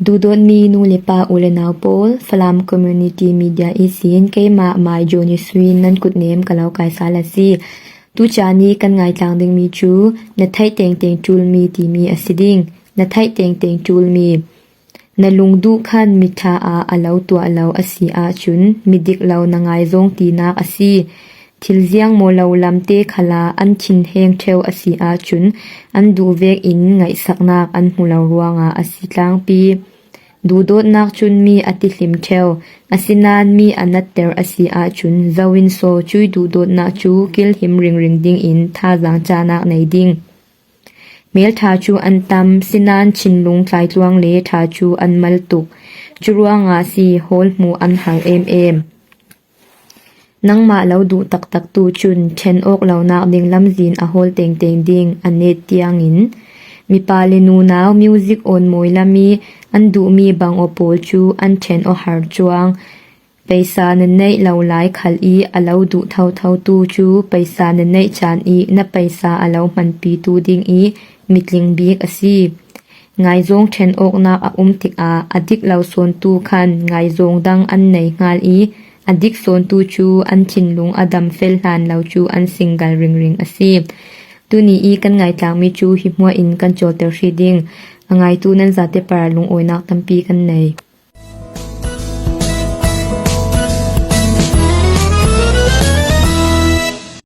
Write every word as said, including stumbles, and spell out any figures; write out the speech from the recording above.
Duhdawtmi nu le pa, u le nau pawl, Falam Community Media ihsin keimah Mai Johnny Swin nan kutnem ka lo kaisal a si. Tucani kan ngaitlang dingmi cu na theih tengteng ṭulmi timi a si ding. Na theih tengteng ṭulmi. Na lungduh khan mitha ah a lo tuah lo a si ahcun midik lo na ngaizawng tinak a si. Thil ziang maw lo lamte khalah an thinheng ṭheu a si ahcun an duh vekin ngaihsaknak an hmu lo ruangah a si tlangpi. Duhdawtnak cun mi a tihlim ṭheu, asinain mi a natter a si ahcun zo in saw cuih duhdawtnak cu kilhim ringring dingin thazaang cahnak nei ding. Mel ṭha cu an tam, sinain thinlung tlaitluang le ṭha cu an mal tuk. Curuangah si, hawl hmuh an har emem. Nangmah lo duh taktak tu cun ṭhen awk lonak ding lamzin a hawl tengteng ding a net tiangin mipa le nunau music awn mawi lam i an duhmi bang aw pawl cu an ṭhen aw har cuang. Paisa na neih lo lai khal i a lo duh thotho tu cu paisa na neih caan i na paisa a lo hmanpi tu ding i mitling bik a si. Ngaizawng ṭhen awknak a um tikah a dik lo sawntu khan ngaizawng dang an nei hngal i a dik sawntu cu an thinlung a dam fel hlan lo cu an singgal ringring a si. Tuni i kan ngaitlangmi cu hi hmuah in kan cawlter hrih ding. A ngaitu nan zate parah lungawinak tampi kan nei.